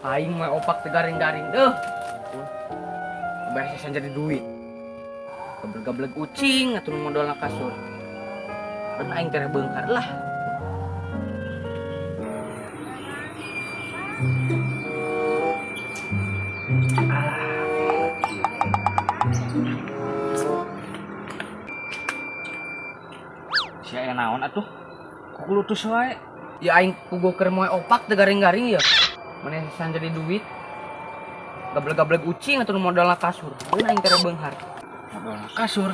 Aing mah opak teh garing-garing deuh. Beres jadi duit. Gableg-gableg ucing atuh modalna kasur. Dan aing teh beungkar lah. Sia aya naon atuh? Kukulutus wae. Ya aing puguh keur moe opak teh garing-garing ya. Maneh san jadi duit. Gableg-gableg ucing atuh modalna kasur. Dan aing teh beunghar. Modalna kasur.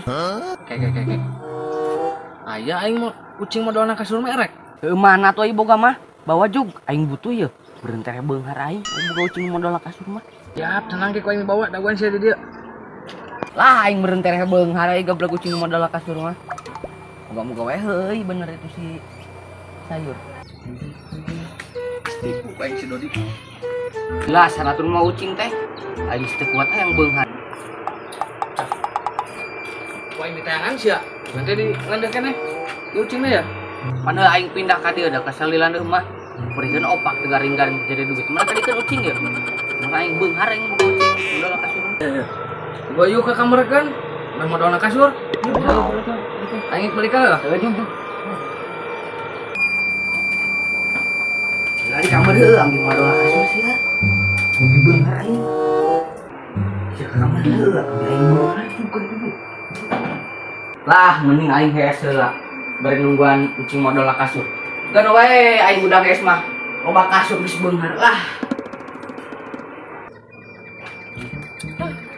Kayak kayak kayak. Aya aing mau ucing modalna kasur mah erek. Heuh mana atuh aing boga mah? Bawa jug aing butuh ya. Beureun teh beunghar aing. Aing boga ucing modalna kasur mah. Siap, tenang ke ku aing bawa daguan sia di dieu. Lah aing beureun teh beunghar aing gableg ucing modalna kasur mah. Moga-moga wae heuy bener itu si sayur. Tipu aing si Dodi. Lah sanatun mau ucing teh. Aing teu kuat hayang beunghar. Ku aing ditayangan sia. Nanti di landeuh keneh. Di ucingna ya. Padahal aing pindah ka dieu da kasalilan deui mah. Perihkeun opak teu garing-garing jadi duit. Mana tadi kan ucing ya? Mana aing beunghar aing boga ucing. Modalna kasur. Gua yuk ke kamar kan. Udah modalna kasur. Aing balik ka. Heuh jug jug. Lah di kamar heuh ambil modal kasur sia. Mugi beunghar aing. Sia ka kamar heuh ambil aing beunghar juga dulu. Lah mending aing hees heula. Bari nungguan ucing modal kasur. Gan wae aing udah hees mah. Loba kasur geus beunghar lah.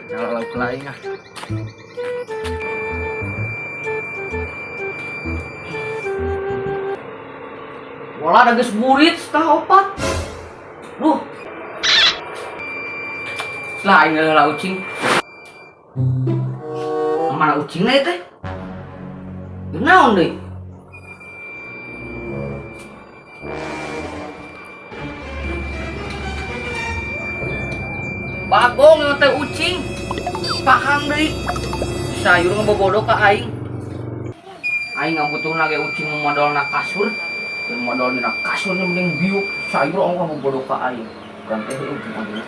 Kalau lauk lain ah. Bola ada geus burit setengah opat. Duh. Lah aing heula ucing. Mana ucingna ieu teh? Ieu naon deui? Bagong ieu teh ucing. Paham deui. Sayur ngebobodo ka aing. Aing ngabutuhna ge ucing modalna kasur. Dan modal dina kasur nya mending biuk sayur ongkoh ngebobodo ka aing. Urang teh heueuh ucing aing.